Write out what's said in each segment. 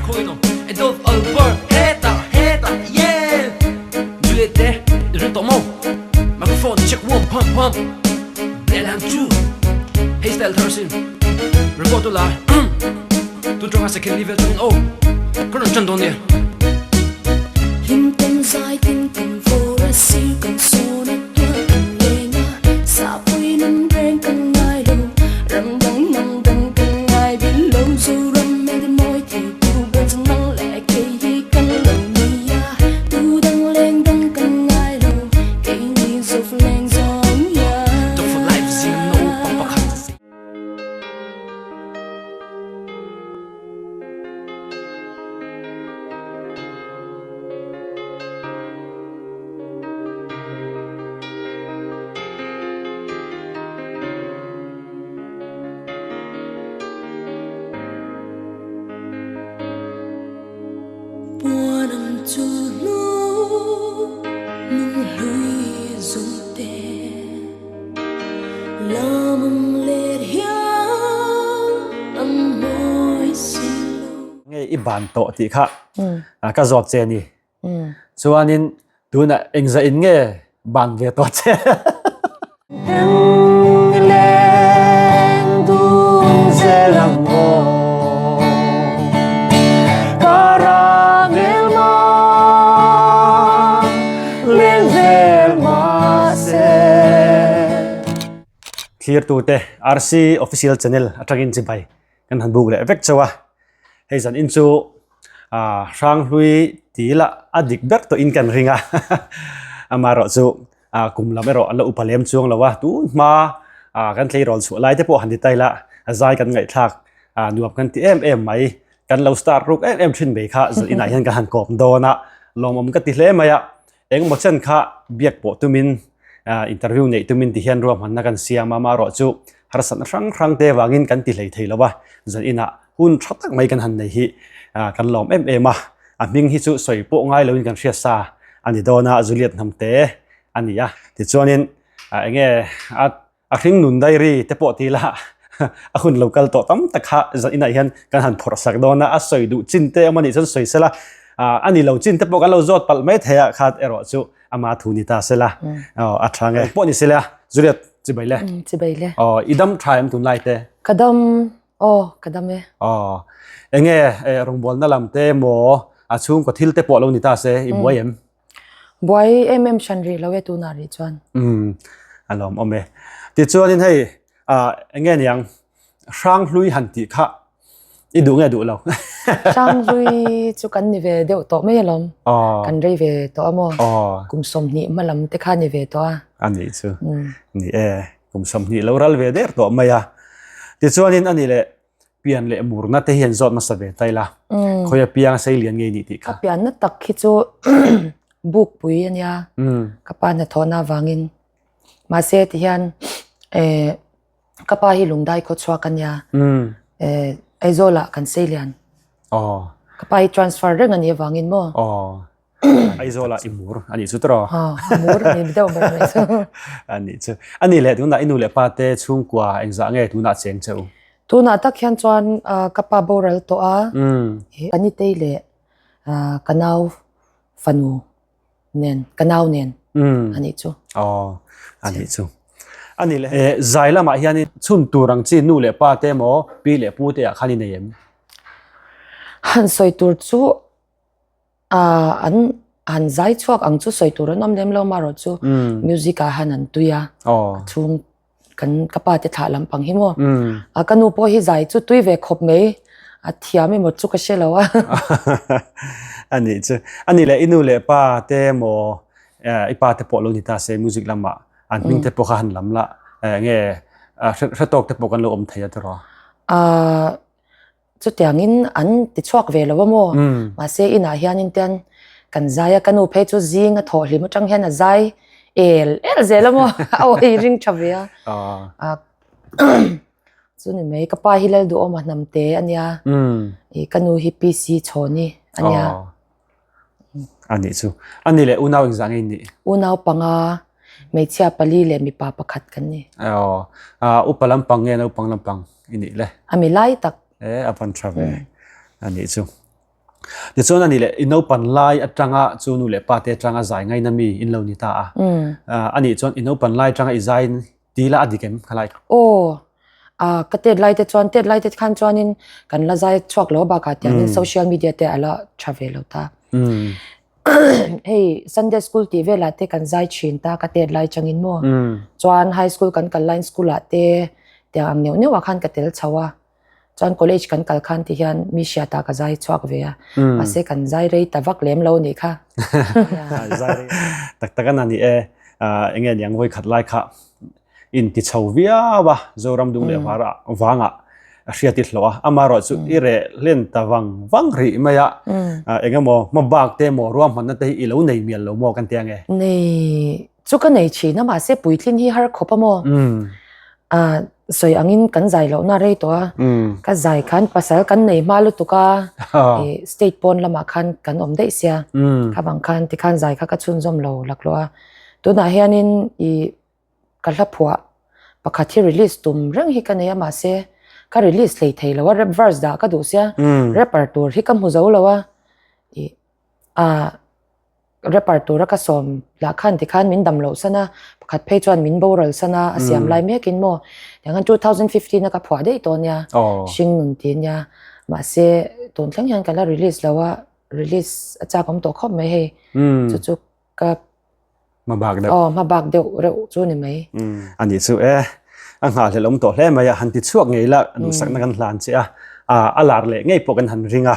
Khawinom Adolf Albert Hetah hetah yeah Juliet te i ring tawh maw Microphone check one pump pump Lehlam chu Hei style thar sin Record tu la Tun tanga second level tangin aw Ka rawn tan dawn nia. Him ten zai tin kan vawr a sir kan sawn a tual kan leng a sahpui nun reng kan ngai lo ram dang mang dang kan ngai bil lo Zoram hmel mawi thei tu ber chu nang leh kei hi kan lo ni a tu dang leng dang kan ngai lo keini zawk leng zawng hian. Dog for life zing naupang pakhat. Puan ang chu hnu nunghlui zungte. Nge i ban tawh tih kha ka zawt che ni. Chuanin tunah engzah in nge ban ve tawh che? Thlirtute RC Official Channel atangin chibai kan han buk leh vek chauh a, hei zan in chu ah Hranghlui ti lah a dik ber tawh in kan ring a amaherawh chu ah kum lam erawh a la upa lem chuang lo a tun hma ah kan tleirawl chhuah lai te pawh han ti ta ila a zai kan ngaihthlak ah nuam kan ti em em mai. Kan lo start ruk em em thin mai kha zan inah hian ka han kawp dawn a, lawmawm ka ti hle mai a, engemaw chen kha biak pawh tumin interview neih tumin ti hian ruahmanna kan siam a, amaherawh chu harsatna hrang hrang te vangin kan ti hlei thei lo a, zan inah hun tha tak mai kan han nei hi kan lawm em em a, a hming hi chu sawi pawh ngai loin kan hriat sa a ni dawn a, Juliet Hnamte a ni a, tichuanin enge a A hring nun diary te pawh ti la a hun lo kal tawh tam tak kha zan inah hian kan han phawrh sak dawn a, a sawi duh chin te awm a nih chuan sawi sela, a ni lo chin te pawh kan lo zawt palh mai thei a khat erawh chu ama thu ni ta sela aw a tha nge pawh ni sela Juliet chibai le chibai le aw i dam tha em tunlai te ka dam aw ka dam e aw enge rawngbawlna lam te maw a chhungkaw thil te pawh lo ni ta se i buai em Buai em em hran rih lo e tunah rih chuan. Umm a lawm awm e. Tichuanin hei ah eng nge niang Hranghlui han tih kha i duh nge duh lo? Hranghlui chu kan ni ve deuh tawh mai alawm. Kan rei ve tawh a maw? Kum 20 hma lam te kha ni ve tawh a. A nih chu. Ni e, kum 20 lo ral ve der tawh mai a. Tichuanin a nih leh Pian leh murna te hian zawt hmasa ve ta ila. Khawi a piang sei lian ngei nih tih kha. Ka pianna tak hi chu bukpui a nia. Ka pa hnathawhna avangin. Mahse ti hian ka pa hi lungdai khaw chhuak a nia. Aizawlah kan sei lian. Ka pa hi transfer reng a nih avangin maw. Aizawlah i mur a nih chu tawh. A mur a ni deuh ber mai chu. A nih chu. A nih leh tunah i nu leh pa te chhungkua engzah nge tunah cheng che u? Tunah tak hian chuan ka pa boral tawh a, ka nitei leh ka nau fanu nen, ka nau nen a nih chu. Aw, a nih chu. A nih leh zai lamah hian chhun tur ang chi nu leh pa te emaw pi leh pu te ah khan i nei em? Han sawi tur chu an han zai chhuak ang chu sawi tur an awm lem lo marawh chu music ah han an tui a chhung kan ka pa te thlah lampang hi maw a ka nu pawh hi zai chu tui ve khawp mai a thiam emaw chu ka hre lo a ani chu ani leh i nu leh pa te maw i pa te pawh lo ni ta se music lamah an hming te pawh kha han lam la nge hre tawk te pawh kan lo awm thei a tiraw Chutiangin an ti chhuak ve lo a maw? Mahse inah hianin tian kan zai a, ka nu phei chu zing a thawh hlim atang hian a zai el el zel a maw? A aw hi ring tha ve a. Chu ni mai, ka pa hi Lalduhawma hnamte a nia, ka nu hi PC Chhawni a nia. A nih chu. A nih leh unau engzah nge in nih? Unau panga, hmeichhia pali leh mipa pakhat kan ni. Aw, upa lampang nge naupang lampang i nih le? A mi lai tak. E, a van tha ve. A nih chu. Tichuan ani leh i naupan lai atanga chu nu leh pa te atanga zai ngaina mi in lo ni ta a. Anih chuan i naupan lai atanga i zai ti la a dik em khalai kha? Aw, ka tet lai te chuan tet lai te khan chuanin kan la zai chhuak lo bakah tiangin social media te a la tha ve lo ta. Hei Sunday school tih velah te kan zai thin ta ka tet lai changin maw. Chuan high school kan kal laiin school ah te tiang ang neuh neuh ah khan ka tel chho a. Chuan college kan kal khan ti hian mi hriatah ka zai chhuak ve a, mahse kan zai rei ta vak lem lo nih kha. Zai rei tak tak a na ni e, enge niang vawi khat lai kha in ti chho viau a, Zoram dung leh var ah vangah a hriat i hlawh a, amaherawh chu i reh hlen ta vang vang rih mai a, engemaw hmabak te emaw ruahmanna te hi i lo nei mial lo maw kan ti ange? Nei Chu ka nei thin a mahse puitlin hi har khawp a maw? Ah sawi angin kan zai lohna rei tawh a, ka zai khan pasal kan nei hma lutuk a, ih state pawn lamah khan kan awm daih sia, kha vang khan tikhan zai kha ka chhunzawm lo laklawh a, tunah hianin ih ka hla phuah pakhat hi release tum reng hi ka nei a mahse ka release hlei thei lo a, rap verse dah ka duh sia, rapper tur hi ka hmu zo lo a, ih ah. Rapper tura ka sawm lah khan tikhan min dam loh san a, pakhat phei chuan min boral san a, a siam lai mekin maw. Tiangkhan 2015 a ka phuah daih tawh nia, hringnun ti nia. Mahse tun thleng hian ka la release lo a, release a chak awm tawh khawp mai hei. Chu chu ka Hmabak deuh. Aw hmabak deuh reuh chu ni mai. A nih chu e, a nghahhlelh awm tawh hle mai a, han ti chhuak ngei la duhsakna kan hlan che a, a lar leh ngei pawh kan han ring a.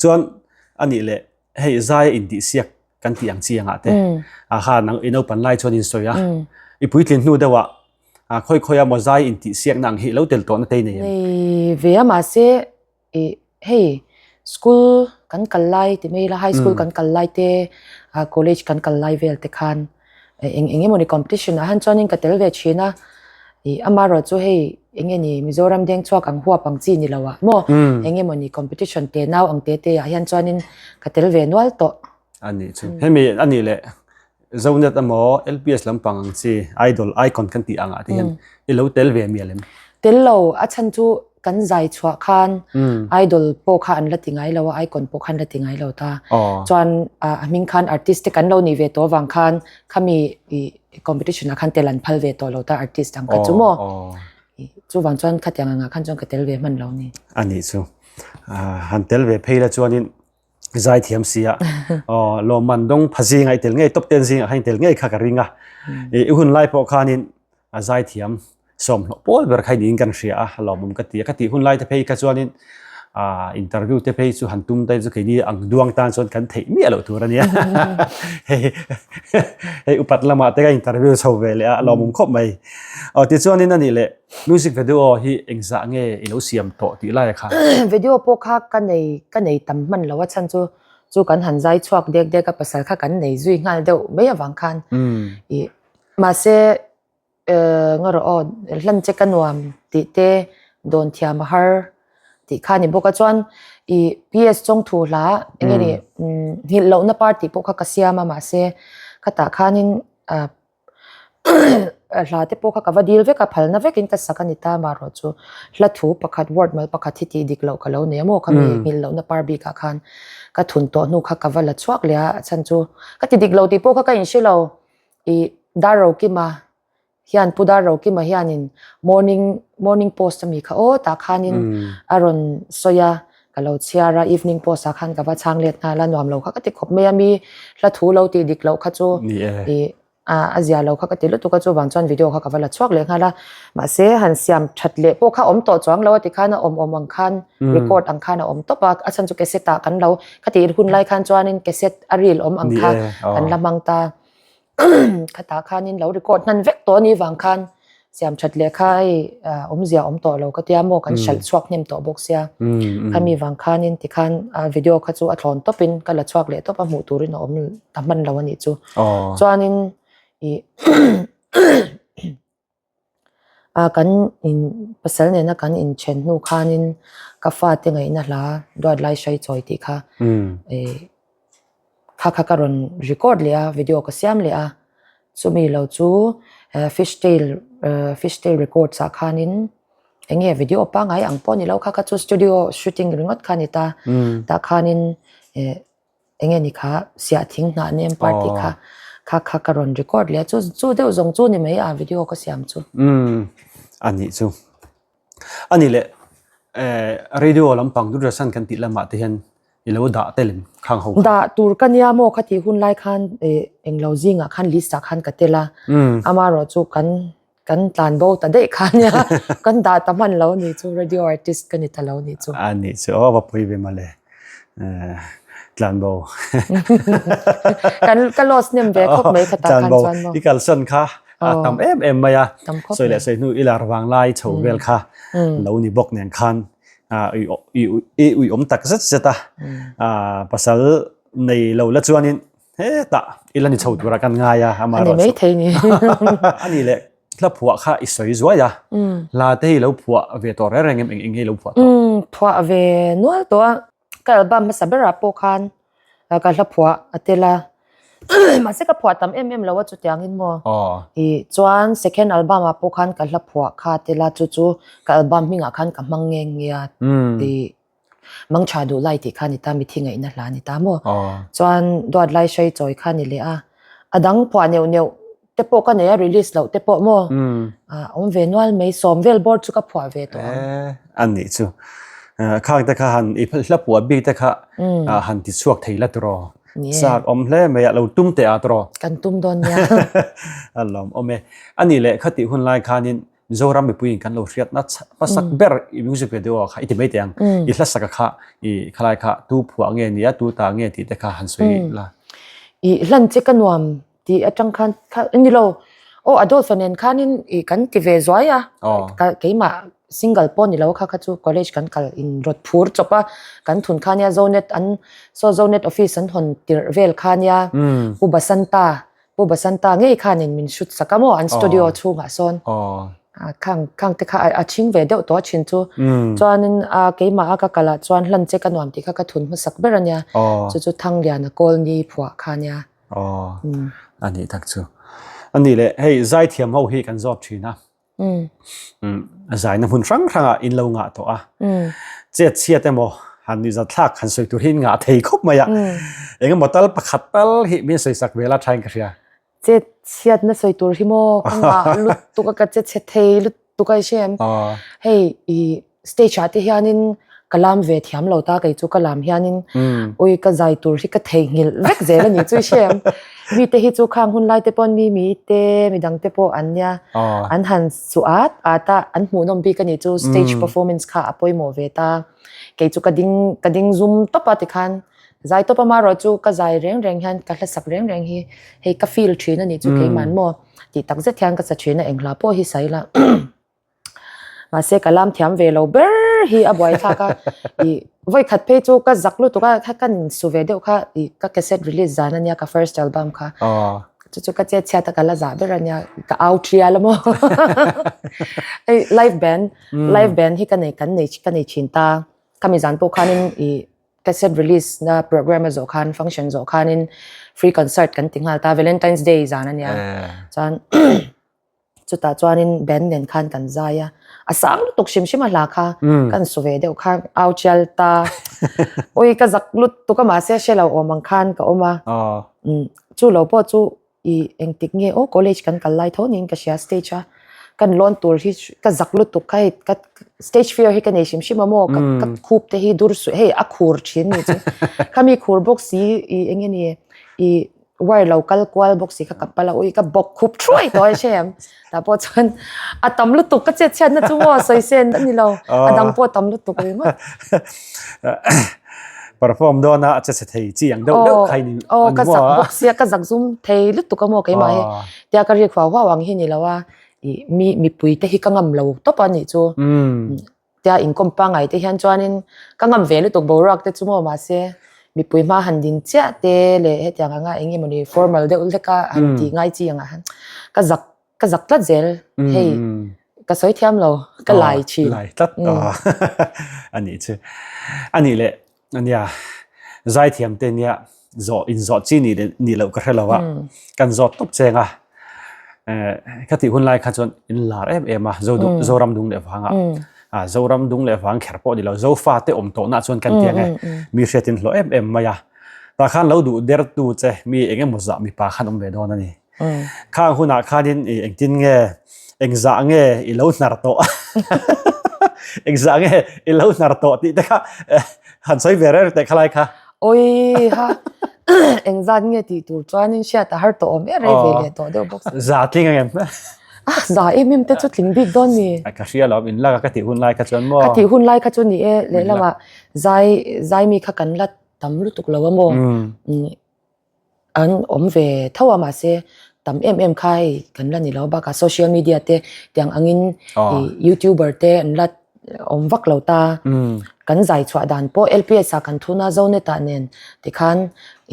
Chuan A nih leh hei zai a intihsiak kan tih ang chi angah te a kha nang i naupan lai chuan in sawi a, i puitlin hnu deuhah a khawi khawi a maw zai intihsiakna ang hi lo tel tawhna te i nei em? Nei ve a mahse i hei school kan kal lai ti mai ila high school kan kal lai te college kan kal lai vel te khan eng eng emawni competition ah han chuanin ka tel ve thin a, ih amaherawh chu hei eng nge ni Mizoram deng chhuak ang huap ang chi ni lo ah maw eng emawni competition te nau ang te te ah hian chuanin ka tel ve nual tawh. A nih chu hemi a nih leh Zonet emaw LPS lampang ang chi idol icon kan tih ang ah te hian i lo tel ve mial em? Tel lo a chhan chu kan zai chhuah khan idol pawh kha an la ti ngai lo a, icon pawh kha an la ti ngai lo ta. Chuan a hming khan artist te kan lo nih ve tawh avang khan khami competition ah khan tel an phal ve tawh lo ta artist ang kha chu maw. Chuvang chuan khatiang angah khan chuan ka tel ve hman lo ni. A nih chu. Han tel ve phei la chuanin zai thiam si a. Lawmman dawng pha zingah i tel ngei top ten zingah khan i tel ngei kha ka ring a. I hun lai pawh khanin a zai thiam sawmhlawh pawl ber kha niin kan hria a, a lawmawm ka ti a. Ka tih hun lai te phei kha chuanin ah interview te phei chu han tum te chu keini ang duang tan chuan kan theih miah loh tur a nia. Hei hei upat lamah te ka interview chho ve leh a, a lawmawm khawp mai. Aw tichuanin a nih leh music video hi engzah nge i lo siam tawh tih lai a kha? Video pawh kha ka nei ka nei tam hman lo a chhan chu chu kan han zai chhuak dek dek a pasal kha kan nei zui nghal deuh mai avang khan ih mahse Nga rawh aw, hlan che ka nuam tih te dawn thiam a har tih kha a ni bawk a. Chuan ih PS chawngthu hla eng nge ni nghilh lohna party pawh kha ka siam a mahse khatah khanin hla te pawh kha ka va dil vek a, phalna vekin ka sak a ni ta amaherawh chu hla thu pakhat word mal pakhat hi tih dik loh ka lo nei a maw khami nghilh lohna par bikah khan ka thun tawh hnu kha ka va la chhuak leh a, a chhan chu ka ti dik lo tih pawh kha ka inhre lo. Ih Darrokima hian Pu Darrokima hianin morning morning post ami kha aw tah khanin a rawn sawi a, ka lo chhiar a evening post ah khan ka va chhang let nghal a nuam lo kha ka ti khawp mai a mi hla thu lo tih dik loh kha chu ih a zia lo kha ka ti lutuk a chuvang chuan video kha ka va la chhuak leh nghal a mahse han siam that leh pawh kha awm tawh chuang lo a tikhan a awm awm ang khan record ang khan a awm tawp a a chhan chu cassette ah kan lo ka tih hun lai khan chuanin cassette a reel awm ang kha kan la hmang ta. Khatah khanin lo record hnan vek tawh a nih vang khan siam that leh kha hei awmzia awm tawh lo ka tia maw kan hralh chhuak hnem tawh bawk sia. Khami vang khanin tikhan video kha chu a thlawn tawpin ka la chhuak leh tawp a hmuh turin a awm ta hman lo a nih chu. Chuanin ih A kan in pasal nena kan inthen hnu khanin ka fate ngaihna hla duat lai hrai chawi tih kha eh kha kha ka rawn record leh a video ka siam leh a chumi lo chu eh fish tail eh fish tail records ah khanin. Enge video pangai ang pawh ni lo kha kha chu studio shooting ringawt kha a ni ta. Tah khanin eh enge ni kha siah thing hnah nem party kha kha kha ka rawn record leh a chu chu deuh zawng chu ni mai a video ka siam chu. Umm a nih chu. A nih leh eh radio lampang Doordarshan kan tih lamah te hian i lo dah tel em khang ho kha? Dah tur ka nia maw kha tih hun lai khan eh englo zingah khan list ah khan ka tel a amaherawh chu kan Kan tlan bo ta daih kha nia, kan dah ta hman lo ni chu, radio artist ka ni ta lo ni chu. A nih chu aw va pui ve mawle, tlan bo. Kan ka loss nem ve khawp mai kha tah khan chuan maw. I kalsan kha a tam em em mai a, sawi leh sawi hnu i lar vang lai chho vel kha lo ni bawk nen khan i uiawm tak zet zet a, pasal nei lo la chuanin Hetah i la ni chho tura kan ngai a, ama erawh chu. Ani mai thei ni. Ani leh hla phuah kha i sawi zuai a, hla te hi lo phuah ve tawh reng reng em eng eng nge i lo phuah tawh? Phuah ve nual tawh a, ka album hmasa berah pawh khan ka hla phuah a tel a, mahse ka phuah tam em em lo a chutiangin maw. I chuan second album ah pawh khan ka hla phuah kha a tel a, chu chu ka album hmingah khan ka hmang nghe nghe a, i Mangtha duh lai tih kha ni ta, mithi ngaihna hla ni ta maw? Chuan duat lai hrai chawi kha ni leh a, a dang phuah neuh neuh te pawh ka nei a, release loh te pawh maw? Awm ve nual mai, sawm vel bawr chu ka phuah ve tawh ang. E, a nih chu. Khang te kha han, i hla phuah bik te kha han ti chhuak thei la tiraw? Chak awm hle mai a, lo tum teh a tiraw? Kan tum dawn nia. A lawm awm e. A nih leh khatih hun lai khanin Mizoram mipuiin kan lo hriatna hmasak ber i music video ah kha i ti mai teh ang. I hlasak a kha i khalai kha tu phuah nge nia tu ta nge tih te kha han sawi la. I hlan che ka nuam tih atang khan kha ni lo aw Adolf-a nen khanin i kan ti ve zuai a ka keimah single pawh ni lo kha kha chu college kan kal in rawt phur chawp a kan thun kha nia Zonet an saw Zonet office an hawn tirh vel kha nia Pu Basanta Pu Basanta ngei khanin min shoot sak a maw an studio chhungah sawn khang khang te kha a chhing ve deuh tawh a thin chu chuanin a keimah a ka kalah chuan hlan che ka nuam tih kha ka thun hmasak ber a nia chu chu Thangliana Kawlni phuah kha nia. A nih tak chu. A nih leh hei zaithiam ho hi kan zawt thin a. Zaina hmun hrang hrangah in lo ngah tawh a. Chet chhiat emaw han nuihzat thlak han sawi tur hi in ngah thei khawp mai a. Engemaw tal pakhat tal hi min sawi sak ve la thain ka hria. Chet chhiatna sawi tur hi maw ka ngah lutuk a ka che chhe thei lutuk a i hre em? Hei i Stage ah te hianin ka lam ve thiam lo ta kei chu ka lam hianin ui ka zai tur hi ka theihnghilh vek zel a ni chu i hre em. Mi te hi chu khang hun lai te pawn mi mi te midang te pawh an nia an han su at at a an hmuhnawm bik a ni chu stage performance kha a pawimawh ve ta. Kei chu ka ding ka ding zum tawp a tikhan zai tawp amaherawh chu ka zai reng reng hian ka hlasak reng reng hi hei ka feel thin a ni chu keimah maw tih takzet hian ka sa thin a eng hla pawh hi sawi la. Mahse ka lam thiam ve lo ber hi a buai thlak a, i vawi khat phei chu ka zak lutuk a, kha ka nin su ve deuh kha i ka cassette release zan ania ka first album kha. Chu chu ka chet chhiat a ka la zah ber ania ka au thial a maw. Hei live band, live band hi ka nei kan nei ka nei thin ta, khami zan pawh khanin i cassette release na program a zawh khan function zawh khanin free concert kan ti nghal ta Valentine's day zan ania chuan Chutah chuanin band nen khan kan zai a, a sang lutuk hrim hrim a hla kha kan su ve deuh kha au chial ta ui ka zak lutuk a mahse hre lo awm ang khan ka awm a chu lo pawh chu i engtik nge aw college kan kal lai tho niin ka hria stage a kan lawn tur hi ka zak lutuk kha hei ka stage fear hi ka nei hrim hrim a maw ka ka khup te hi dur suih hei a khur thin ni chu khami khur bawk si i eng nge ni i Wire lo kal kual bawk si kha ka pal a, ui ka bawk khup thuai tawh a hre em. Tah pawh chuan a tam lutuk ka chet chhiatna chu maw sawi sen a ni lo, a dang pawh a tam lutuk ringawt. Perform dawn a che chhe thei chi ang deuh deuh kha i ni maw? Aw ka zak bawk sia, ka zak zum thei lutuk a maw keimah hi. Tia ka rik huau huau ang hi ni lo a, ih mi mipui te hi ka ngam lo tawp a nih chu. Tia inkawm pangngai te hian chuanin ka ngam ve lutuk boruak te chu maw mahse mipui hma han din chiah te leh hetiang anga eng nge mawni formal deuh hlek a han tih ngai chi angah hian ka zak ka zak tlat zel hei ka sawi thiam lo ka lai thin. Lai tlat a nih chu. A nih leh ania zaithiam te nia zawh inzawh chi nih leh nih loh ka hre lo a kan zawt tawp cheng a eh ka tih hun lai kha chuan in lar em em a Zoram dung leh vangah. Zoram dung leh vang kher pawh ni lo, Zofa te awm tawhna chuan kan ti ang e, mi hriatin hlawh em em mai a. Tah khan lo duh dertu che mi eng emaw zah mipa khan awm ve dawn a ni. Khang hunah khanin i engtin nge engzah nge i lo hnar tawh engzah nge i lo hnar tawh tih te kha han sawi ve reng teh khalai kha. Oi ha engzat nge tih tur chuanin hriat a har tawh awm e rei ve leh tawh deuh bawk si. Za tling ang em? Ah za em em te chu tling bik dawn ni. Ka hria lo in lak a ka tih hun lai kha chuan maw. Ka tih hun lai kha chu ni e lehlamah zai zai mi kha kan la tam lutuk lo a maw. An awm ve tho a mahse tam em em kha hei kan la ni lo bakah social media te tiang angin ih youtuber te an la awm vak lo ta kan zai chhuah dan pawh L_P_S ah kan thun a Zonet ah nen tikhan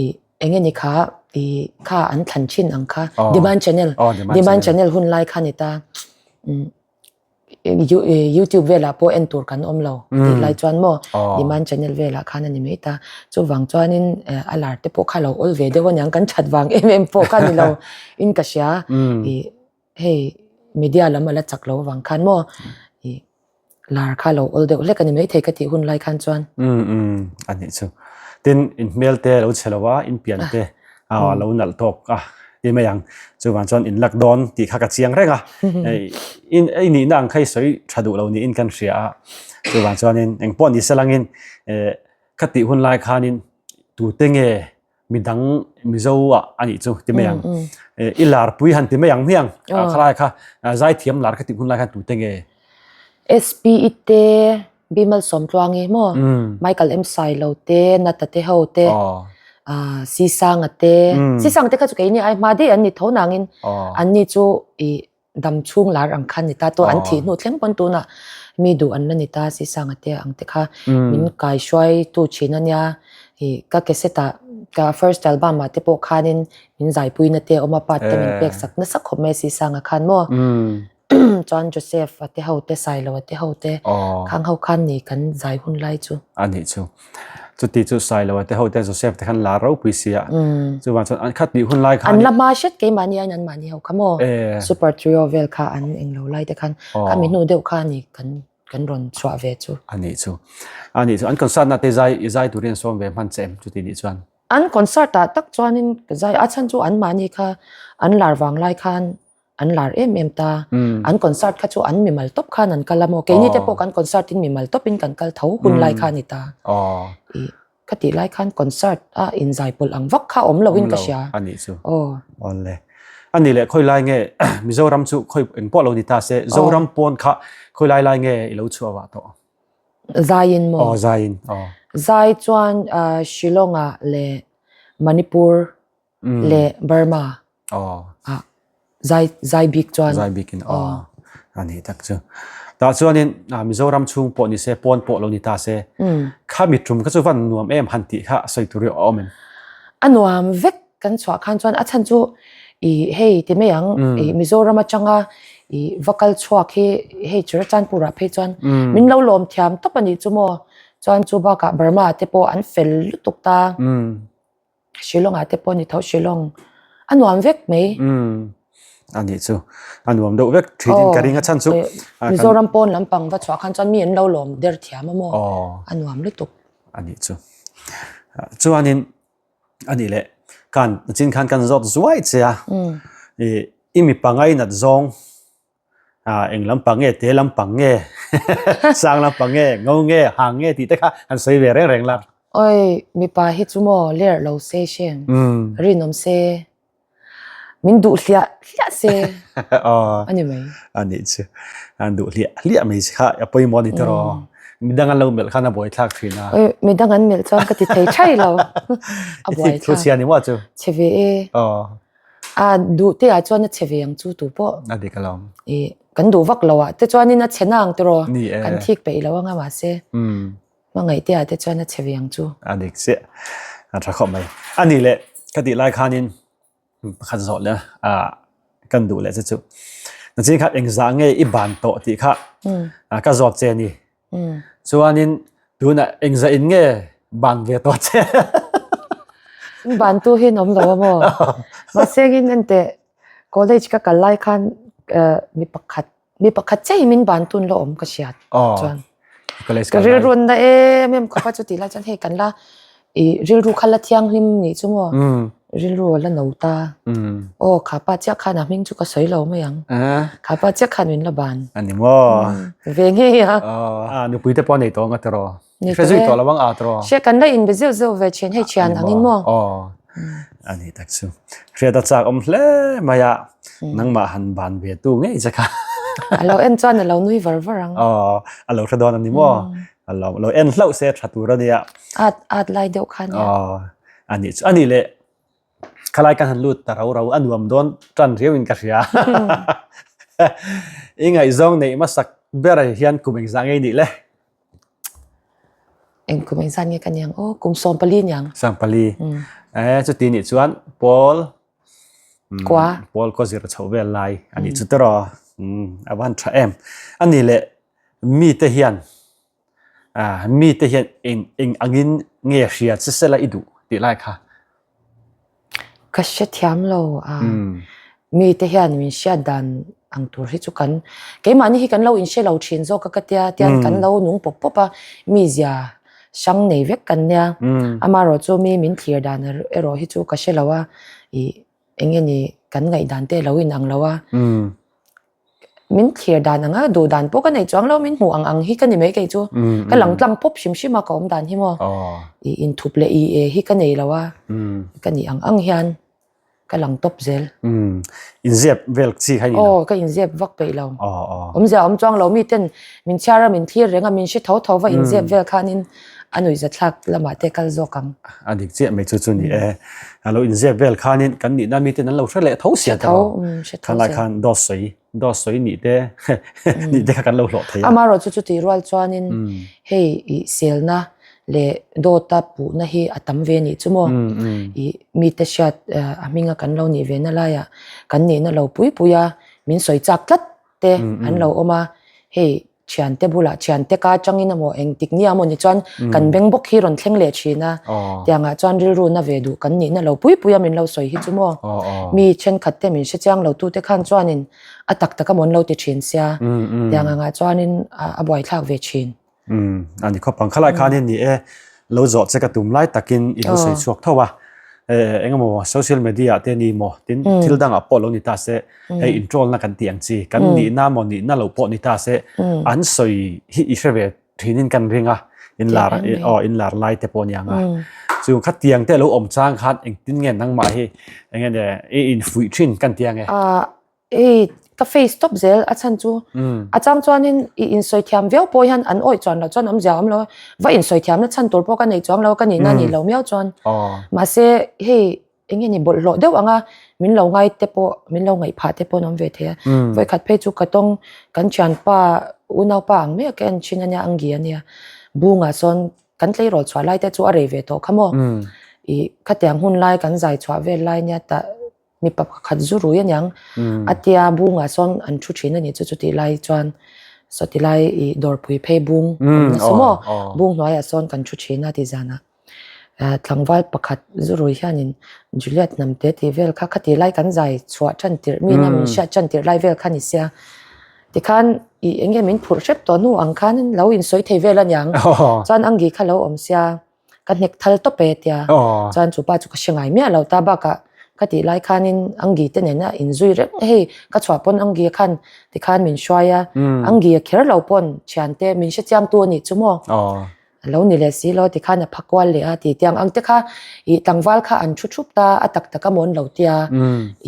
ih eng nge ni kha ih kha an thlan thin ang kha demand channel demand channel hun lai kha a ni ta. YouTube velah pawh en tur kan awm lo tih lai chuan maw demand channel velah khan a ni mai ta chuvang chuanin a lar te pawh kha lo awl ve deuh aniang kan that vang em em pawh kha ni lo in ka hria ih hei media lam a la chak lo avang khan maw ih lar kha lo awl deuh hlek a ni maithei ka tih hun lai khan chuan. Um um a nih chu tin in hmel te lo chhe lo a in pian te a lo nalh tawk a ti mai ang chuvang chuan in lak dawn tih kha ka chiang reng a in ei nihna ang kha i sawi tha duh lo niin kan hria a chuvang chuanin engpawh ni se langin eh ka tih hun lai khanin tute nge midang Mizo ah a nih chu ti mai ang eh i larpui han ti mai ang hmiang khalai kha zaithiam lar ka tih hun lai khan tute nge SPE te Bimal Sawmtluangi maw Michael M Sailo te Nata te ho te Sisanga te Sisanga te kha chu keini ai hma daih an ni tho nangin an ni chu ih dam chhung lar ang kha an ni ta to an thih hnu thleng pawn tunah mi duh an la ni ta Sisanga te ang te kha min kai hruai tu thin ania ih ka cassette ah ka first album ah te pawh khanin min zaipuina te a awm a part te min pek sak nasa khawp mai Sisanga khan maw. Chuan Joseph a te ho te Sailo a te ho te khang ho khan ni kan zai hun lai chu. A nih chu. Chuti chu Sailo a te ho te Joseph te khan lar ropui sia. Chuvang chuan an khat nih hun lai khan. An la hma hret keimahni aiin an mahni ho kha maw. Super trio vel kha an englo lai te khan khami hnu deuh kha ni kan kan rawn chhuah ve chu. A nih chu. A nih chu. An concert na te zai i zai turin an sawm ve hman che em chuti nih chuan. An concert ah tak chuanin ka zai a chhan chu an mahni kha an lar vang lai khan an lar em em ta an concert kha chu an mimal tawp khan an kal a maw keini te pawh kan concert in mimal tawp in kan kal tho hun lai kha a ni ta ih ka tih lai khan concert a inzai pawlh ang vak kha awm lo in ka hria a nih chu awle a nih leh khawi lai nge Mizoram chu khawi eng pawh lo ni ta se Zoram pawn kha khawi lai lai nge i lo chhuah vah tawh zai in maw aw zai in aw zai chuan Shillong ah leh Manipur leh Burma ah zai zai bik chuan zai bikin aw a ni tak chu tah chuanin Mizoram chhung pawh ni se pawn pawh lo ni ta se kha mi tum kha chu van nuam em han tih kha sawi tur hi a awm em a nuam vek kan chhuah khan chuan a chhan chu i hei ti mai ang i Mizoram atanga i va kal chhuak hi hei Churachandpur ah phei chuan min lo lawm thiam tawp a nih chu maw chuan chu bakah Burma te pawh an fel lutuk ta. Shillong ah te pawh ni tho Shillong a nuam vek mai. Umm a nih chu a nuam deuh vek thin in ka ring a chhan chu. Mizoram pawn lampang va chhuah khan chuan mi an lo lawm der thiam a maw a nuam lutuk. A nih chu chuanin a nih leh khan chin khan kan zawt zuai che a i mipa ngainat zawng Ah, eng lampang nge, te lampang nge, sang lampang nge, ngo nge, hang nge tih te kha han sawi ve reng reng la. Oi, mipa hi chu maw ler lo se shem, rinawm se, min duh hliah hliah se, a ni mai. A nih chu, an duh hliah hliah mai si kha a pawimawh a ni tawh. Midang an lo melh khan a buaithlak thin a. Oi, midang an melh chuan ka ti thei thai lo. A buaithlak. I thu chhia ni maw chu? Chhe ve e. A duh te ah chuan a chhe ve ang chu tu pawh. A dik alawm. I kan duh vak lo ah te chuanin a chhe na ang tiraw. Ni e. Kan thik peih lo anga mahse. Hmangaih te ah te chuan a chhe ve ang chu. A dik chiah. A tha khawp mai. A nih leh ka tih lai khanin pakhat zawh leh a kan duh leh che chu. Nachin kha engzah nge i ban tawh tih kha ka zawt che ni. Chuanin tunah engzah in nge ban ve tawh che? Ban tu hi an awm lo a maw? Mahse in enteh college ka kal lai khan mi pakhat. Mi pakhat chiah hi min ban tun la awm ka hriat chuan. Ka rilru an na em em khawp a chuti lai chuan hei kan la i rilru kha la thianghlim nih chu maw rilru a la no ta. Aw kha pa chiah khan a hming chu ka sawi lo mai ang. Kha pa chiah khan min la ban. A ni maw? Ve ngei a. A nupui te pawh a nei tawh ang a tiraw? Hre zui tawh lo ang a tiraw? Hre kan la inbe zeuh zeuh ve thin hei thian angin maw? Aw a ni tak chu. Hriat a chak awm hle mai a nangmah han ban ve tu ngei che kha. A lo en chuan a lo nui var var ang. Aw a lo hre dawn a ni maw? A lo lo en hlauh se tha tur a nia. At at lai deuh kha nia. Aw a nih chu a nih leh Khalai kan han lut ta rau rau a nuam dawn tan riau in ka hria. I ngaihzawng neih hmasak ber hian kum engzah ngei nih le? Eng kum engzah nge ka niang aw kum 14 niang. 14. Eh chuti nih chuan Paul Kua. Paul ko zir chho vel lai ani chu teraw. A van tha em. Ani le mi te hian mite hian eng eng angin nge hria che sela i duh tih lai kha? Ka hrethiam lo a, mite hian min hriat dan ang tur hi chu kan keimahni hi kan lo inhre lo thin zawk a ka tia tian kan lo nung pawp pawp a, mizia hrang nei vek kan nia, amaherawh chu mi min thlir dan erawh hi chu ka hre lo a, ih eng nge ni kan ngaihdan te a lo inang lo a. Min thlir dan anga duh dan pawh ka nei chuang lo, min hmuh ang ang hi ka ni mai kei chu. Ka lang tlang pawp hrim hrim a ka awm dan hi maw. I inthup leh i e hi ka nei lo a, ka nih ang ang hian ka lang tawp zel. Inzep vel chi kha i ni lo? Aw, ka inzep vak peih lo. Awmzia awm chuang lo, mi ten min chhiar a, min thlir reng a, min hre tho tho va inzep vel khanin a nuihzathlak lamah te kal zawk ang. A dik chiah mai chu chu ni e. A lo inzep vel khanin kan nihna miten an lo hre leh tho sia ta lo. Khan lai khan dawt sawi, dawt sawi nih te nih te kha kan lo hlawh thei a. Amaherawh chu chutih rual chuanin hei i selna leh dawta puhna hi a tam ve nih chu maw. I mite hriat a hminga kan lo nih ve na laiah kan nihna lo pui pui a, min sawi chak tlat te an lo awm a, hei thiante bulah thiante ka atangin emaw engtik nia emaw ni chuan kan beng bawk hi rawn thleng leh thin a, tiangah chuan rilru na ve duh kan nihna lo pui pui a min lo sawi hi chu maw mi thenkhat te min hre chiang lo tu te khan chuanin a tak tak emaw an lo ti thin sia tiang angah chuanin a buaithlak ve thin. A ni khawp ang khalai khanin ni e lo zawh che ka tum lai takin i lo sawi chhuak tho a engemaw social media ah te ni maw tin thil dangah pawh lo ni ta se hei introll na kan tih ang chi kan nihna maw nihna lo pawh ni ta se an sawi hi i hre ve thinin kan ring a inlar aw inlar lai te pawh aniang a chu khatiang te lo awm chang khan engtin nge nangmah hi enge ne i infuih thin kan ti ange. Ei ka face tawp zel a chhan chu a chang chuanin i insawi thiam viau pawh hian an awih chuan loh chuan awmzia a awm lo a va insawi thiamna chhan tur pawh ka nei chuang lo a ka nihna a nih loh miau chuan mahse hei eng nge ni bawlhhlawh deuh anga min lo ngai te pawh min lo ngaih phah te pawh an awm ve thei a vawikhat phei chu ka tawng kan thianpa unaupa ang mai a ka en thin ania ang gi ania bungah sawn kan tleirawl chhuah lai te chu a rei ve tawh kha maw ih khatiang hun lai kan zai chhuah vel lai nia tah mipa pakhat zu rui aniang a tia bungah sawn an thu thin a nih chu chutih lai chuan sawti lai ih dawrpui phei bung awm nasa maw bung hnuaiah sawn kan thu thin a tih zanah. Tlangval pakhat zurui hianin Juliet hnamte tih vel kha khati lai kan zai chhuah tan tirh mi ina min hriat tan tirh lai vel kha ni sia. Tikhan ih eng nge min phurh hrep tawh hnu ang khan lo insawi thei vel aniang. Chuan Angi kha lo awm sia ka hnek thal tawp e tia. Chuan chu pa chu ka hre ngai miah lo ta bakah ka tih lai khanin Angi te nena inzui reng hei ka chhuah pawn Angi khan tikhan min hruai a. Angi a kher lo pawn thiante min hre chiangtu a nih chu maw. A lo ni leh si lo tikhan a pha kual leh a ti tiang ang te kha ih tlangval kha an thu thup ta a tak tak a mawn lo tia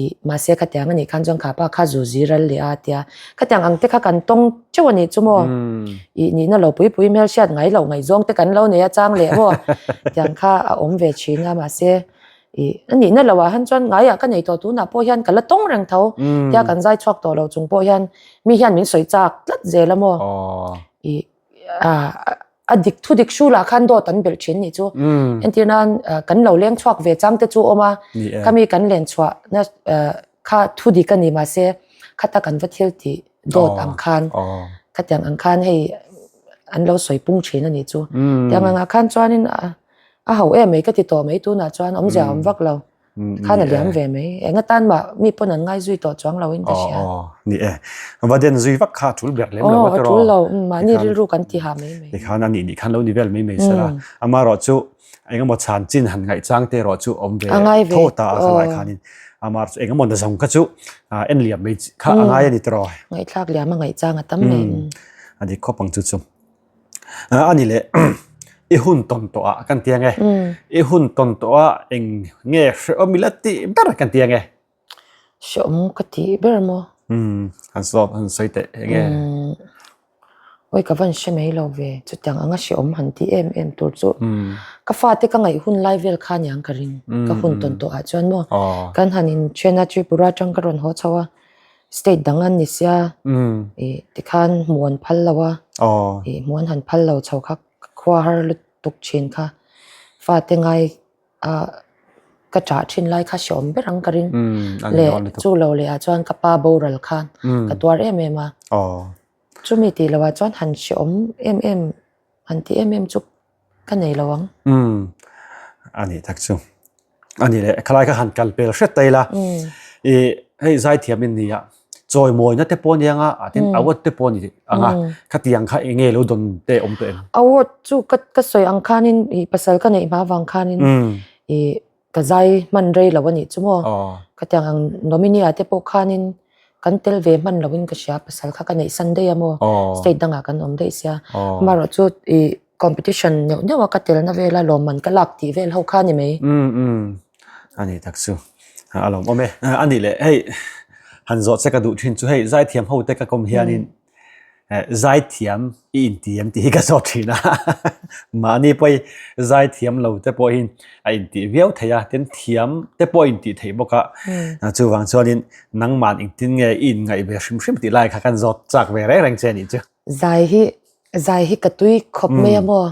ih mahse khatiang a nih khan chuan kha pa kha zu zi ral leh a tia khatiang ang te kha kan tawng teuh a nih chu maw ih nihna lo pui pui hmel hriat ngai loh ngaihzawng te kan lo nei a chang leh maw tiang kha a awm ve thin a mahse ih a nihna loh ah han chuan ngaiah ka nei tawh tunah pawh hian ka la tawng reng tho tia kan zai chhuak tawh lo chung pawh hian mi hian min sawi chak tlat zel a maw ih. a dik thu dik hru lah khan dawt an belh thin nih chu entir nan kan lo leng chhuak ve chang te chu awm a khami kan len chhuah na kha thu dik a ni mahse khata kan va thil tih dawt ang khan khatiang ang khan hei an lo sawi pung thin a nih chu tiang angah khan chuanin a ho em mai ka ti tawh mai tunah chuan awmzia a awm vak lo. Khan a liam ve mai. Eng atan mah mi pawn an ngai zui tawh chuang lo in ka hria. Aw ni e. Va den zui vak kha a tul ber lem lo a tiraw. Aw a tul lo. Mahni rilru kan ti ha mai mai. Tikhan a nih nih khan lo ni vel mai mai sela. Amaherawhchu engemaw chhan chin han ngaih chang te erawh chu awm ve tho ta a khalai khanin amaherawhchu engemaw na zawng kha chu en liam mai kha a ngai a ni tiraw. Ngaihthlak liam a ngaih chang a tam mai. A dik khawp ang chu chu. A ni le i hun tawn tawh ah kan ti ang e. I hun tawn tawh ah eng nge hrehawm ila tih ber kan ti ang e. Hrehawm ka tih ber maw? Umm han sawi han sawi teh eng nge? Umm awi ka van hre mai lo ve chutiang anga hrehawm han tih em em tur chu ka fate ka ngaih hun lai vel kha aniang ka ring ka hun tawn tawh ah chuan maw kan han inthen a Tripura atang ka rawn haw chho a state dang an ni sia ih tikhan hmuh an phal lo a ih hmuh an han phal lo chho kha khua har lutuk thin kha fate ngai a ka chah thin lai kha hreawm ber ang ka ring leh chu lo leh ah chuan ka pa boral khan ka tuar em em a chumi tih loh ah chuan han hreawm em em han ti em em chu ka nei lo ang. A nih tak chu a ni leh khalai kha han kal pel hret ta ila i hei zaithiam in nia chawimawina te pawh nia nga a tin award te pawh ni anga khatiang kha enge lo dawn te awm tawh em? Award chu ka ka sawi ang khanin i pasal ka neih hma vang khanin i ka zai hman rei lo a nih chu maw khatiang ang nominee ah te pawh khanin kan tel ve hman loin ka hria pasal kha ka neih san daih a maw state dangah kan awm daih sia amaherawhchu i competition neuh neuh a ka telna vela lawmman ka lak tih vel ho kha a ni mai. A ni tak chu a lawm awm e. A nih leh hei han zawh che ka duh thin chu hei zaithiam ho te ka kawm hianin zaithiam i inti em tih hi ka zawt thin a mahni pawh hi zaithiam lo te pawhin a intih viau thei a tin thiam te pawh a intih theih bawk a chuvang chuanin nangman engtin nge i inngaih ve hrim hrim tih lai kha kan zawt chak ve reng reng che a nih chu. Zai hi zai hi ka tui khawp mai a maw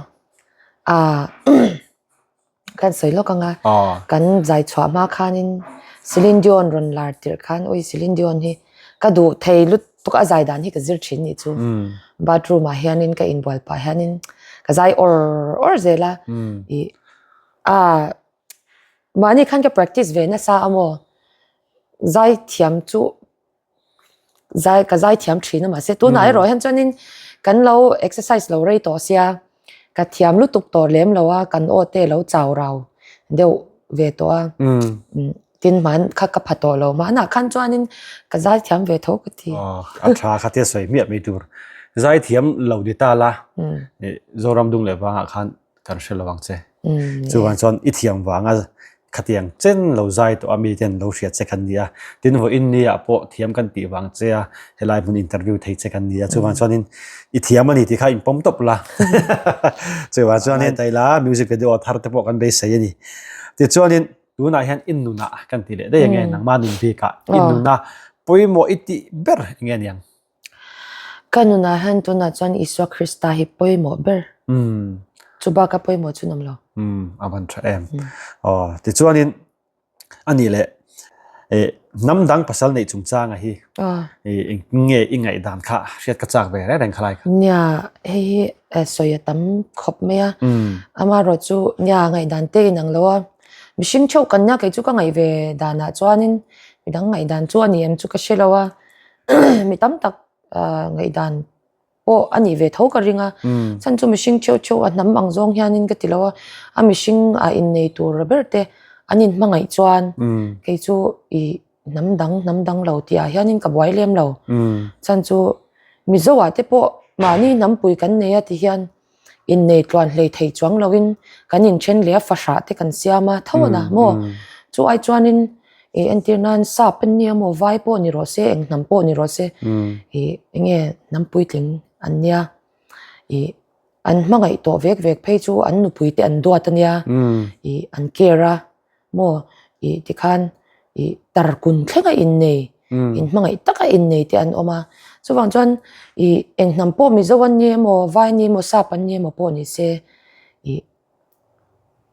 ah Kan sawi lawk ang a, kan zai chhuah hma khanin Celine Dion rawn lar tirh khan ui Celine Dion hi ka duh thei lutuk a zai dan hi ka zir thin nih chu. Bathroom ah hianin ka inbual pah hianin ka zai awr awr zel a, ih a mahni khan ka practice ve nasa a maw zai thiam chu zai ka zai thiam thin a mahse tunah erawh hian chuanin kan lo exercise lo rei tawh sia ka thiam lutuk tawh lem lo a kan aw te lo chau rau deuh ve tawh a tin hman kha ka pha tawh lo mahna khan chuanin ka zai thiam ve tho ka ti a tha kha tia sawi hmiah mai tur zai thiam lo ni ta la Zoram dung leh vangah khan kan hre lo ang che. Chuvang chuan i thiam vanga khatiang chen lo zai tawh a mi ten lo hriat che kan ni a. Tin vawiin ni ah pawh thiam kan tih vang che a helai hmun interview thei che kan ni a. Chuvang chuanin i thiam a ni tih kha in pawm tawp la. Chuvang chuanin taila music video thar te pawh kan beisei a ni. Tichuanin tunah hian in nunah kan ti leh daih ang e nangmah nun bikah in nuna pawimawh i tih ber eng nge niang? Ka nunah hian tunah chuan Isua Krista hi pawimawh ber. Chu baka pawimawh chu nawm lo. A van tha em. Aw, tichuanin a nih leh hnam dang pasal neih chungchanga hi eng nge i ngaihdan kha hriat ka chak ve reng reng khalai kha. Nia, hei hi sawi a tam khawp mai a. Amaherawh chu nia ngaihdan te inang lo a. Mihring theuh kan nia kei chu ka ngaih ve danah chuanin midang ngaihdan chu a ni em chu ka hre lo a. Mi tam tak ngaihdan pawh a nih ve tho ka ring a chhan chu mihring theuh theuh a hnam ang zawng hianin ka ti lo a a mihring ah innei tur ber te an inhmangaih chuan kei chu ih hnam dang hnam dang lo tih ah hianin ka buai lem lo chhan chu Mizo ah te pawh mahni hnampui kan nei a ti hian innei tluan hlei thei chuang loin kan inthen leh a fahrah te kan siam a tho a na maw chu ai chuanin ih entir nan sap an nia maw vai pawh ni rawh se eng hnam pawh ni rawh se ih enge hnam puitling an nia ih an hmangaih tawh vek vek phei chu an nupui te an duat a nia ih an care a. Maw ih tikhan ih tarkun thleng a innei inhmangaih taka innei te an awm a chuvang chuan ih eng hnam pawh Mizo an ni emaw Vai an ni emaw Sap an ni emaw pawh ni se ih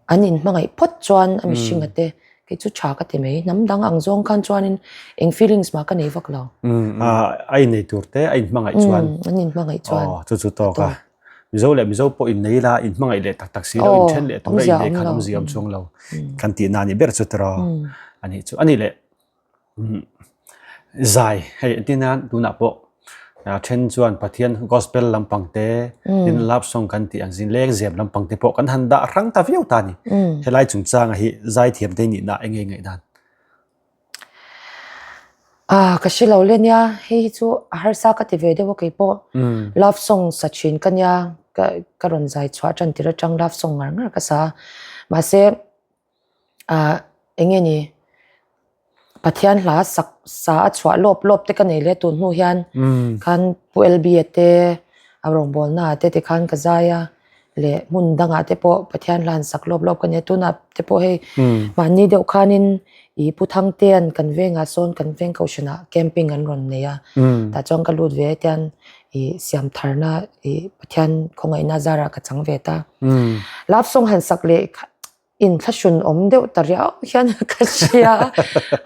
an inhmangaih phawt chuan a mihringa te kei chu tha ka ti mai hnam dang ang zawng khan chuanin eng feelings mah ka nei vak lo. A innei tur te a inhmangaih chuan an inhmangaih chuan aw chu chu tawk a. Mizo leh Mizo pawh innei ila inhmangaih leh tak tak si lo inthen leh tura innei khan awmzia awm chuang lo kan tih na ni ber chu tiraw a nih chu. A nih leh zai hei entir nan tunah pawh then chuan Pathian gospel lampang te tin love song kan tih ang zin lengzem lampang te pawh kan han dah hrang ta viau ta a ni. Helai chungchanga hi zaithiam te nihna eng nge ngaihdan? Ah, ka hre lo le nia, hei hi chu a harsa ka ti ve deuh a keipawh. Love song sa thin ka nia, ka ka rawn zai chhuah tan tir atang love song ngar ngar ka sa a. Mahse, ah eng nge ni, Pathian hla sak sa a chhuah lawp lawp te ka nei leh tun hnu hian khan Pu LB-a te a rawngbawlna ah te tikhan ka zai a. leh hmun dangah te pawh Pathian hlan sak lawp lawp ka nia tunah te pawh hei mahni deuh khanin ih Pu Thangtea'n kan vengah sawn kan veng kohhranah camping an rawn nei a tah chuan ka lut ve hetian ih siam tharna ih Pathian khawngaihna zarah ka chang ve ta love song han sak leh inthlahrun awm deuh ta riau hian ka hria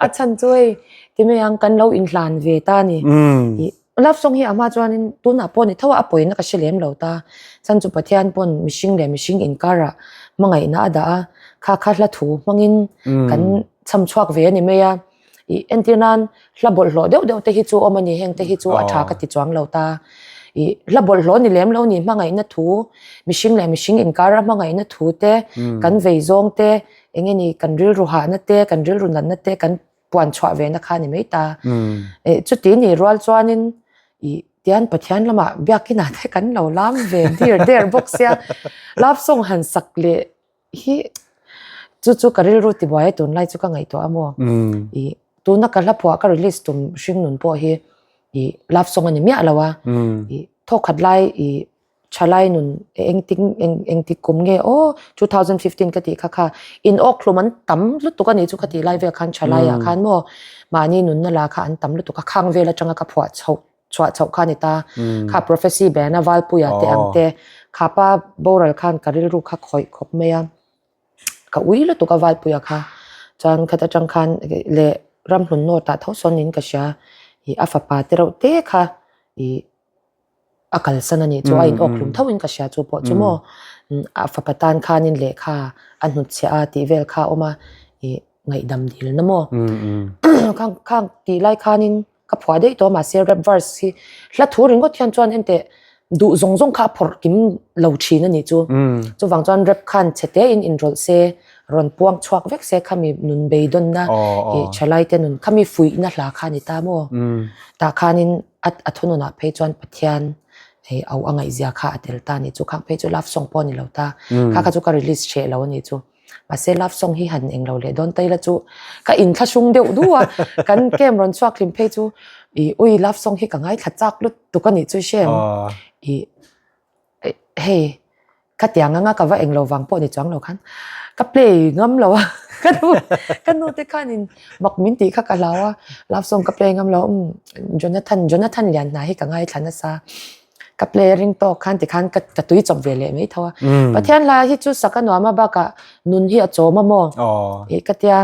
a chhan chu hei ti mai ang kan lo inhlan ve ta a ni ih love song hi a hma chuanin tunah pawh ni tho a a pawina ka hre lem lo ta chhan chu Pathian pawn mihring leh mihring inkarah hmangaihna a dah a kha kha hla thu hmangin kan cham chhuak ve a ni mai a ih entir nan hla bawlhhlawh deuh deuh te hi chu awm a ni heng te hi chu a tha ka ti chuang lo ta ih hla bawlhhlawh ni lem lo ni hmangaihna thu mihring leh mihring inkara hmangaihna thu te kan vei zawng te eng nge ni kan rilru hahna te kan rilru natna te kan puan chhuah ve na kha ni mai ta eh chuti ni rual chuanin ih tian Pathian lamah biakinah te kan lo lam ve dir der bawk sia love song han sak leh hi chu chu ka rilru ti buai a tunlai chu ka ngaihtuah a maw i tuna ka hla phuah ka release tum hring nun pawh hi i love song a ni miah lo a i thawkhat lai i thalai nun engtin eng engtik kum nge aw 2015 ka tih kha kha in awk hlum an tam lutuk a nih chu ka tih lai vel khan thalai ah khan maw mahni nunna la kha an tam lutuk a khang vel atanga ka phuah chhoh chhuah chhoh kha a ni ta. Kha prophecy band a Valpuia te ang te kha pa boral khan ka rilru kha khawih khawp mai a, ka ui lutuk a Valpuia kha. Chuan khat atang khan leh Ramhlun North ah tho sawn niin ka hria ih a fapa te reuh te kha ih a kalsan a nih chu a in awk hlum tho in ka hria chu pawh chu maw a fapa tan khanin lehkha a hnutchhiah a tih vel kha a awm a ih ngaihdam dilna maw khang khang tih lai khanin Ka phuah daih tawh a mahse rap verse hi hla thu ringawt hian chuan enteh duh zawng zawng kha a phawrh kim lo thin a nih chu. Chuvang chuan rap khan chhe te in inrawlh se rawn puang chhuak vek se khami nun beidawnna ih thalai te nun khami fuihna hla kha a ni ta maw? Tah khanin a a thununah phei chuan Pathian hei au a ngaihzia kha a tel ta a nih chu. Khang phei chu love song pawh a ni lo ta. Kha kha chu ka release hreh lo a nih chu. Mahse love song hi han englo leh dawn ta ila chu ka inthlahrung deuh du a, kan camp rawn chhuak hlim phei chu ih ui love song hi ka ngaithla chak lutuk a nih chu hre ang ih hei ka tiang anga ka va englo vang pawh ni chuang lo khan ka play ngam lo a ka nu ka nu te khanin mak min tih kha ka hlau a love song ka play ngam lo umm Jonathan Jonathan Lianhna hi ka ngaithla nasa. Ka play a ring tawk khan tikhan ka ka tui chawp ve leh mai tho a. Pathian hla hi chu sak a nuam a bakah nun hi a chawm a maw? Ih ka tia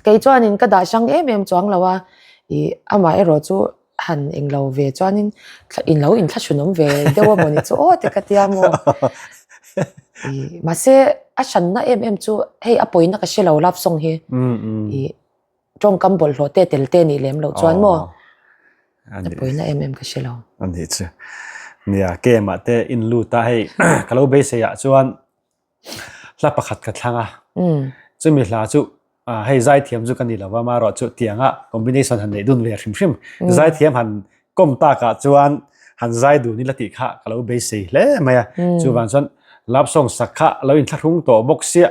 kei chuanin ka dah hrang em em chuang lo a, ih amah erawh chu han englo ve chuanin in lo inthlahrunawm ve deuh a maw ni chu aw te ka tia maw? Ih mahse a hranna em em chu hei a pawina ka hre lo love song hi. Ih Tawngkam bawlhhlawh te tel te nih lem loh chuan maw a pawina em em ka hre lo. A nih chu. Nia, game ah te in lut a hei ka lo beisei ah chuan hla pakhat ka thlang a. Chumi hla chu hei zaithiam chu ka ni lo va marawh chu tianga combination han neih dun ve hrim hrim. Zaithiam han kawm takah chuan han zai dun ila tih kha ka lo beisei hle mai a. Chuvang chuan love song sak kha lo inthlahrung tawh bawk sia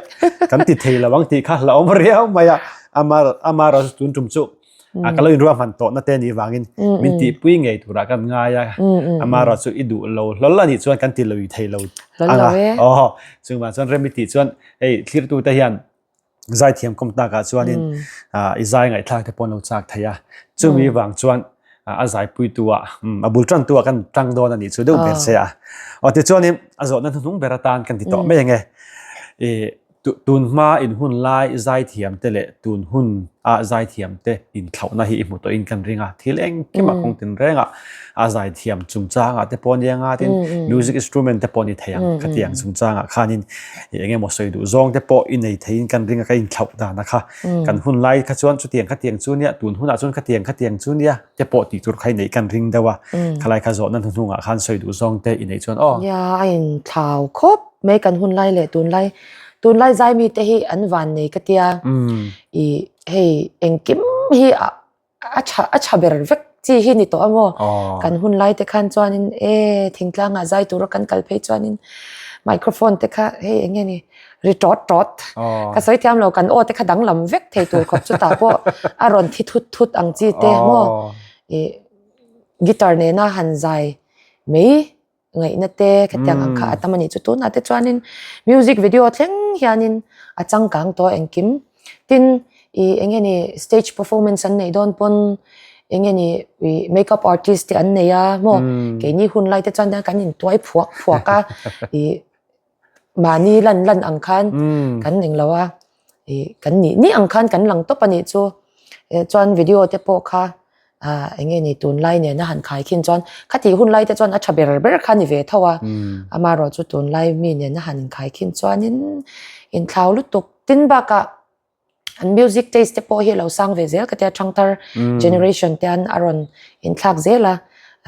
kan ti thei lo ang tih kha la awm riau mai a. Ama ama erawh chu tun tum chu ka lo inruah hman tawhna te nih vangin min tihpui ngei turah kan ngai a. Ama erawh chu i duh lo hlawl a nih chuan kan ti lo thei lo ang a. Aw chuvang chuan rem i tih chuan hei thlirtute hian Zaithiam kawm takah chuanin i zai ngaihthlak te pawh an lo chak thei a, chumi vang chuan a zaipuitu ah a bul tantu ah kan tang dawn a nih chu deuh ber che a. Aw tichuanin a zawhna hnuhnung ber atan kan ti tawh mai ange. I. Tun hma in hun lai zaithiam te leh tun hun a zaithiam te inthlauhna hi i hmu tawhin kan ring a, thil engkim a kawng tin reng a, a zaithiam chungchangah te pawh nia nga tin music instrument te pawh ni thei ang khatiang chungchangah khanin eng emaw sawi duh zawng te pawh i nei theiin kan ring a ka inthlauh dan a kha kan hun lai kha chuan chutiang khatiang chu nia tun hunah chuan khatiang khatiang chu nia te pawh tih tur kha i neih kan ring deuh a, khalai kha zawhna hnuhnungah khan sawi duh zawng te i neih chuan aw. Nia a inthlau khawp mai kan hun lai leh tunlai tunlai zai mi te hi an van nei ka tia i hei engkim hi a a tha a tha ber vek chi hi ni tawh a maw kan hun lai te khan chuanin e thingtlangah zai tura kan kal phei chuanin microphone te kha hei eng nge ni ri tawt tawt ka sawi thiam lo kan aw te kha danglam vek thei tur khawp chutah pawh a rawn thi thut thut ang chi te maw i guitar nena han zai mai ngaihna te khatiang ang kha a tam a nih chu tunah te chuanin music video thleng hianin a changkang tawh engkim tin ih eng nge ni stage performance an neih dawn pawn eng nge ni ih makeup artist te an nei a maw keini hun lai te chuan kan intuai phuak phuak a ih mahni lan lan ang khan kan ning lo a ih kan nih nih ang khan kan lang tawp a nih chu chuan video te pawh kha ah eng nge ni tunlai nena han khai khin chuan khatih hun lai te chuan a tha ber ber kha ni ve tho a amaherawh chu tunlai mi nena han inkhai khin chuanin inthlau lutuk tin bakah an music taste te pawh hi a lo sang ve zel ka tia thangthar generation te an a rawn inthlak zel a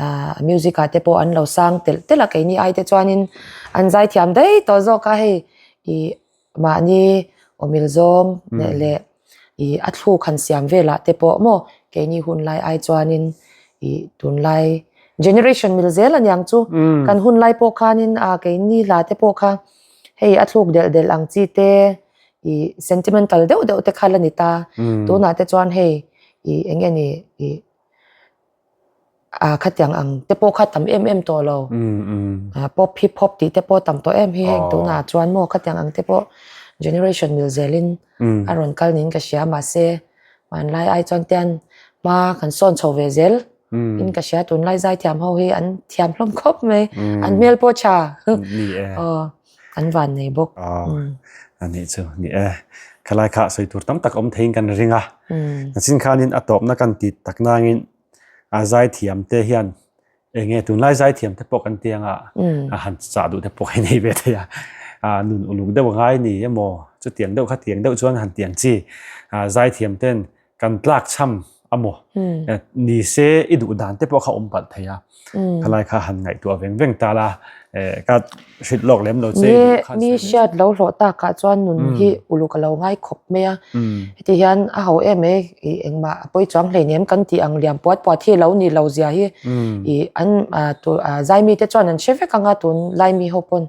ah music ah te pawh an lo sang telh telh a keini ai te chuanin an zaithiam daih tawh zawk a hei ih Mahni awmil zawng leh leh ih a thluk han siam velah te pawh maw keini hun lai ai chuanin ih tunlai generation mil zel aniang chu kan hun lai pawh khanin ah keini hla te pawh kha hei a thluk delh delh ang chi te ih sentimental deuh deuh te kha la ni ta tunah te chuan hei ih eng nge ni ih. Ah khatiang ang te pawh kha tam em em tawh lo. Ah pop hip hop tih te pawh tam tawh em hi heng tunah chuan maw khatiang ang te pawh generation mil zelin a rawn kal niin ka hria mahse hmanlai ai chuan tian hma kan sawn chho ve zel in ka hria tunlai zaithiam ho hi an thiam hlawm khawp mai an hmel pawh tha aw an van nei bawk. A nih chu ni e khalai kha sawi tur tam tak awm theiin kan ring a nachin khanin a tawpna kan ti tak nangin a zaithiam te hian eng nge tunlai zaithiam te pawh kan ti anga a han chah duh te pawh hi nei ve thei a a nun uluk deuh a ngai ni emaw chutiang deuh khatiang deuh chuan han tiang chi a zaithiam ten kan tlak cham amaw ni se i duh dan te pawh kha awm palh thei a khalai kha han ngaihtuah veng veng ta la ka hrilh lawk lem lo che mi hriat lo hlawh takah chuan nun hi uluk a lo ngai khawp mai a heti hian a ho em mai i engmah a pawi chuang hleinem kan tih ang liam puat puat hi lo ni lo zia hi i an zai mi te chuan an hre vek anga tun lai mi ho pawn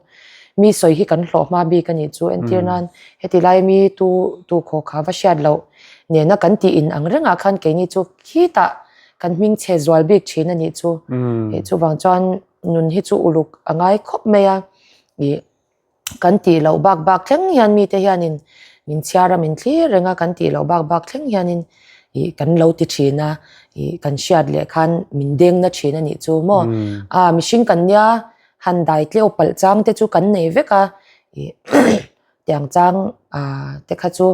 mi sawi hi kan hlawh hma bik a nih chu entir nan heti lai mi tu tu khaw kha va hriat loh nena kan tih in ang rengah khan keini chu khitah kan hming chhe zual bik thin a nih chu. Hei chuvang chuan nun hi chu uluk a ngai khawp mai a, ih kan tih loh bak bak thleng hian mite hianin min chhiar a min thlir reng a, kan tih loh bak bak thleng hianin ih kan lo ti thin a, ih kan hriat leh khan min deng na thin a nih chu maw. A mihring kan nia han dai tleu palh chang te chu kan nei vek a, ih tiang chang ah te kha chu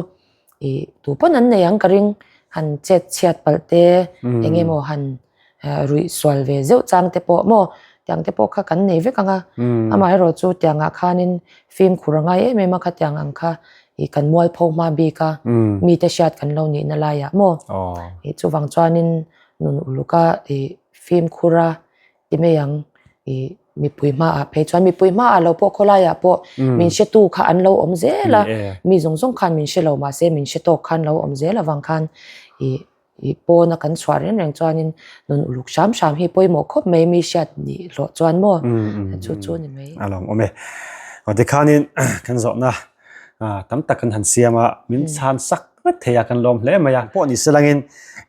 ih tu pawn an nei ang ka ring han chet chhiat palh te eng emaw han ruih sual ve zeuh chang te pawh maw tiang te pawh kha kan nei vek ang a amaherawh chu tiangah khanin fimkhur a ngai em em a khatiang ang kha ih kan mualpho hma bik a mite hriat kan lo nihna laiah maw ih chuvang chuanin nun uluk a ih fimkhur a Ti mai ang, i mipui hmaah phei chuan mipui hmaah lo pawh khawlaiah pawh min hretu kha an lo awm zel a, mi zawng zawng khan min hre lo mahse min hre tawk khan lo awm zel avang khan i i pawna kan chhuah reng reng chuanin nun uluk hram hram hi pawimawh khawp mai mi hriat nih hlawh chuan maw chu chu ni mai. A lawm awm e. Aw tikhanin kan zawhna tam tak kan han siam a, min chhan sak vek thei a kan lawm hle mai a. Pawh ni se langin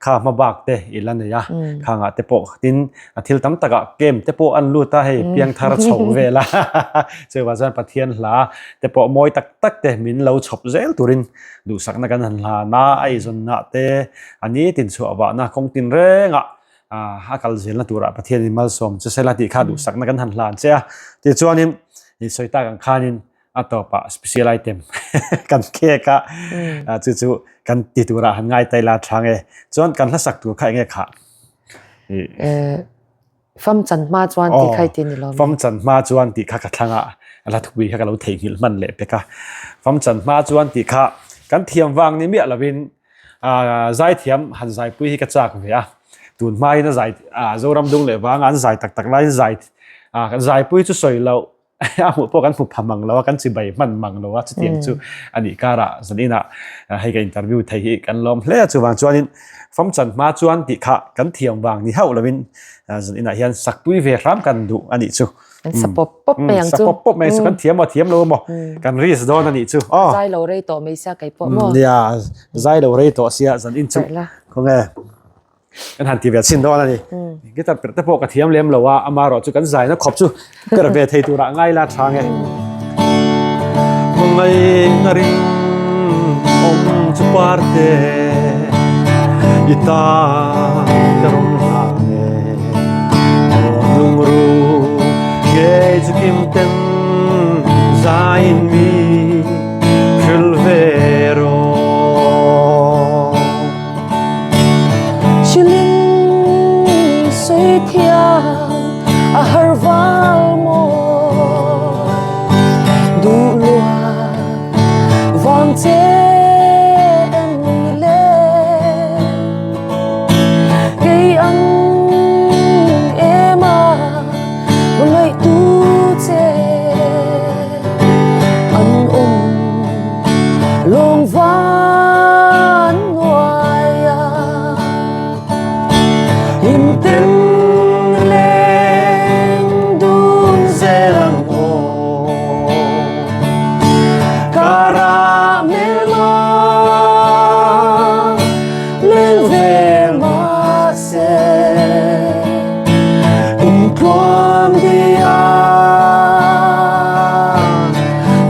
kha hma bak te i la nei a, khangah te pawh tin a thil tam takah kem te pawh an lut a hei piangthar chho vel a chuvang chuan Pathian hla te pawh mawi tak tak te min lo chhawp zel turin duhsakna kan han hlan a, a eizawnna te a nitin chhuah vahna kawng tin rengah a kal zelna turah Pathianin malsawm che sela tih kha duhsakna kan han hlan che a. Tichuanin i sawi tak ang khanin a tawpah special item. kan khek a chu chu kan ti turah han ngai tai la tha nge chuan kan hlasak tur kha enge kha Fam chan hma chuan tih kha i ti ni lo mi? Fam chan hma chuan tih kha ka thlang a, a hla thupui kha ka lo theihnghilh hman leh pek a. Fam chan hma chuan tih kha kan thiam vang ni miah lovin zaithiam han zaipui hi ka chak ve a. Tun hmain a zai Zoram dung leh vanga an zai tak tak laiin zai zaipui chu sawi loh a hmuh pawh kan hmu pha mang lo a, kan chibai hman mang lo a, chutiang chu a nih karah zaninah hei ka interview thei hi kan lawm hle a, chuvang chuanin famchan hma chuan tih kha kan thiam vang ni hauh lovin zaninah hian sakpui ve hram kan duh a nih chu. Kan sa pawp pawp mai ang chu. Sa pawp pawp mai chu kan thiam maw thiam lo maw kan risk dawn a nih chu. Zai lo rei tawh mai sia kei pawh maw. Nia zai lo rei tawh sia zanin chu khawnge. Kan han ti ve chhin dawn a ni. Guitar perh te pawh ka thiam lem lo a, ama erawh chu kan zaina khawp chu perh ve thei turah ngai la tha nge. Hmangaihna ring awm chu parte i ta ka rawn hlang e. Aw lungru ngei chu kim ten zaiin mi hrilh ve rawh. Hrilhin sawi thiam a har val mawi duh luat vang che em ni le kei ang em a hmangaih tu che an awm lawng van nuai a him ten leng dun zel ang aw Caramel a leng ve mahse kum tluang dia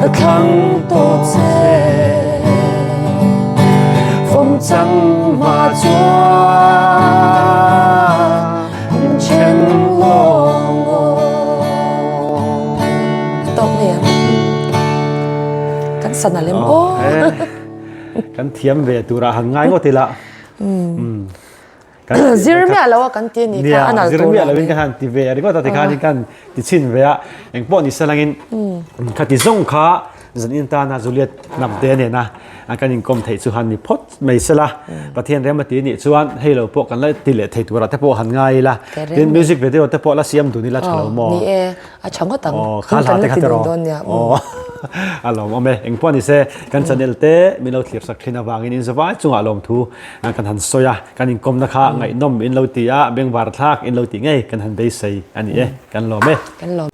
ka thlang tawh che fawm chang hma chuan min then lawng aw. Tawk mai ang. Kan sana lem aw. Kan thiam ve turah han ngai ngawt ila. Zir miah lo a kan ti a ni kha a nal Zir miah lo in kan han ti ve a ringawt a tikhan in kan ti chhin ve a engpawh ni salangin khati zawng kha zan in tana Juliet hnam te nena kan inkawm theih chu han ni phawt mai sela Pathian rem a ti nih chuan hei lo pawh kan la ti leh thei turah te pawh han ngai ila tin music video te pawh la siam dun ila tha lo maw ni e a tha ngawt ang aw kha hla te kha te rawh aw a lawm awm e engpawh ni se kan channel te min lo thlir sak thin avangin in zavai chungah lawmthu Kan han sawi a, kan inkawmna kha ngaihnawm in lo ti a, bengvar thlak in lo ti ngei kan han beisei a ni e, kan lawm e. Kan lawm.